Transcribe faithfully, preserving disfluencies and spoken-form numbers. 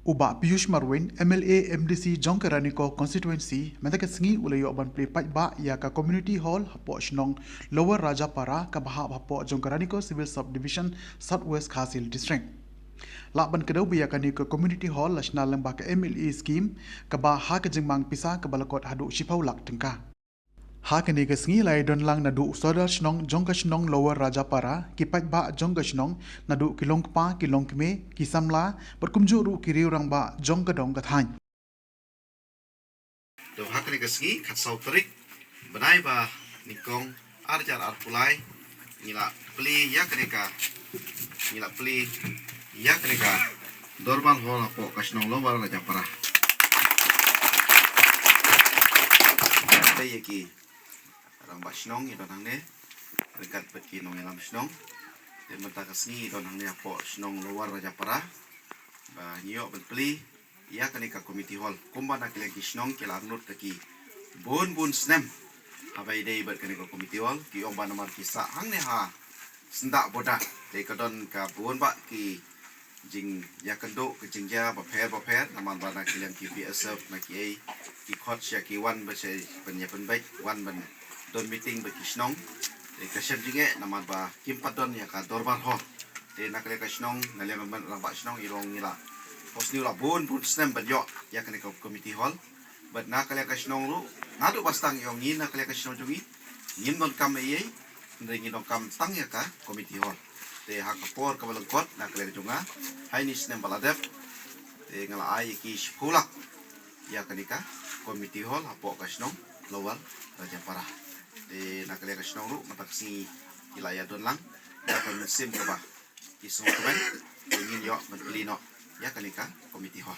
U Bah Piyush Marwein, M L A M D C jong ka Ranikor Constituency, mynta ka sngi u la ïoh ban plie paidbah ïa ka Community Hall hapoh shnong Lower Rajapara kaba hap hapoh jong ka Ranikor Civil Subdivision, South West Khasi Hills District. Lah ban kdew ba ïa kane ka Community Hall la shna lyngba ka M L A scheme kaba ha ka jingmang pisa kaba la kot haduh shiphew lak tyngka. Ha kane ka sngi la ïadon lang naduh u Sordar Shnong jong ka shnong Lower Rajapara, ki paidbah jong ka shnong, naduh ki longkpa, ki longkmie, ki samla, bad kumjuh ruh ki riew rangbah jong ka dong ka thaiñ. To ha kane ka sngi, khatsaw tarik bnai ba nyngkong, ar hajar arphew lai, ngi la plie ïa kane ka, ngi la plie ïa kane ka Dorbar Hall hapoh ka shnong Lower Rajapara. Te ïa ki rangbah shnong i don hangne ryngkat bad ki nongïalam shnong. Te mynta ka sngi i don hangne hapoh shnong Lower Rajapara ba ngi ïoh ban plie ïa kane ka community hall. Kumba na ka liang ki shnong ki la angnud da ki bun bun snem haba ïadei bad kane ka community hall, ki ong ba namar ki sah hangne ha syndah border, te ka don ka bun bah ki jingïakynduh, ka jingjia bapher bapher, namar ba na ka liang ki B S F, na ki ei, ki khot sha ki wan ba sha ban ïapynbeit, wan ban don meeting bad ki shnong. Te ka shem jingeh namar ba kim pat don ïa ka Dorbar Hall. Te na ka liang ka shnong, na liang ka rangbah shnong, i ong ngi la, hos ni la bun bun snem ban ïoh ïa kane ka community hall. Bad na ka liang ka shnong ruh, naduh ba sdang i ong ngi, na ka liang ka shnong jong ngi, ngim donkam ei ei, hynrei ngi donkam tang ïa ka community hall. Te ha ka por kaba lyngkot, na ka liang jong nga, ha ini snem ba la dep, te nga la ai ïa ki shiphew lak ïa kane ka community hall hapoh ka shnong Lower Rajapara. Te na ka liang ka shnong ruh, mynta ka sngi ki la ïadon lang da ka mynsiem kaba ki sngewkmen, te ngin ïoh ban plie noh ïa kane ka community hall.